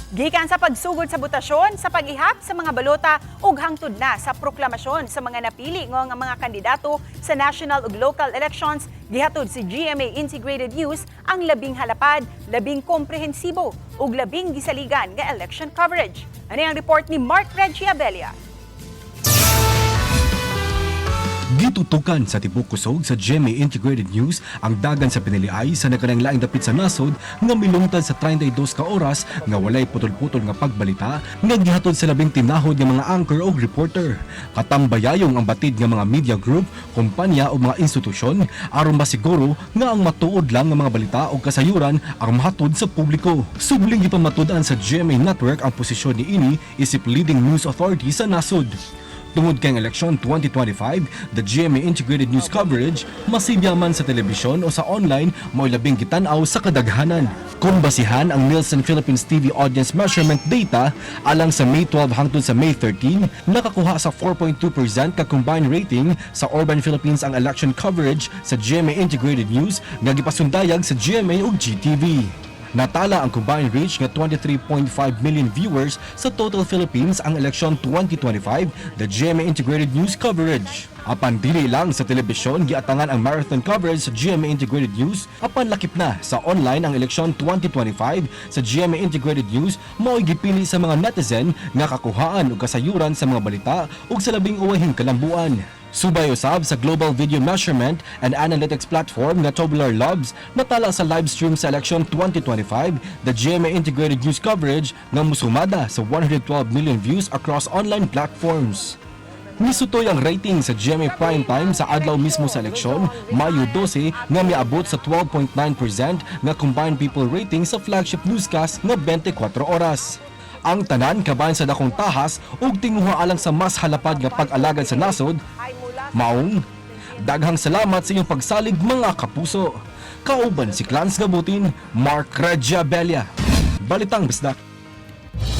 Gikan sa pagsugod sa botasyon, sa pag-ihap sa mga balota ug hangtod na sa proklamasyon sa mga napili nga mga kandidato sa national ug local elections, gihatod si GMA Integrated News ang labing halapad, labing komprehensibo ug labing gisaligan nga election coverage. Ani ang report ni Mark Reggie Abella. Gitutukan sa tibok kusog sa GMA Integrated News ang dagan sa piniliay sa nagkanang laing dapit sa nasod nga milungtad sa 32 ka oras nga walay putol-putol nga pagbalita nga gihatod sa labing tinahod nga mga anchor o reporter. Katambayayong ang batid nga mga media group, kumpanya o mga institusyon aron masiguro nga ang matuod lang nga mga balita o kasayuran ang mahatod sa publiko. Subling gipamatud-an sa GMA Network ang posisyon niini isip leading news authority sa nasod. Tungod kay ang eleksyon 2025, the GMA Integrated News coverage, masibya man sa telebisyon o sa online, mo'y labing gitan-aw sa kadaghanan. Kung basihan ang Nielsen Philippines TV Audience Measurement data, alang sa May 12 hangtod sa May 13, nakakuha sa 4.2% ka combined rating sa Urban Philippines ang election coverage sa GMA Integrated News nga gipasundayag sa GMA ug GTV. Natala ang combined reach nga 23.5 million viewers sa total Philippines ang eleksyon 2025, the GMA Integrated News coverage. Apan dili lang sa telebisyon giatangan ang marathon coverage sa GMA Integrated News, apan lakip na sa online ang eleksyon 2025 sa GMA Integrated News mao'y gipili sa mga netizen nga kakuhaan og kasayuran sa mga balita ug sa labing uwahing kalambuan. Subay usab sa Global Video Measurement and Analytics Platform nga Tubular Labs, natala sa live stream sa election 2025, the GMA Integrated News coverage nga musumada sa 112 million views across online platforms. Nisutoy ang rating sa GMA Primetime sa adlaw mismo sa eleksyon, Mayo 12, nga miabot sa 12.9% nga combined people rating sa flagship newscast nga 24 oras. Ang tanan kabahin sa dakong tahas ug tinguha alang sa mas halapad nga pag-alagad sa nasod. Maong daghang salamat sa inyong pagsalig, mga kapuso. Kauban si Clans Gabutin, Mark Regia Bella. Balitang Bisdak.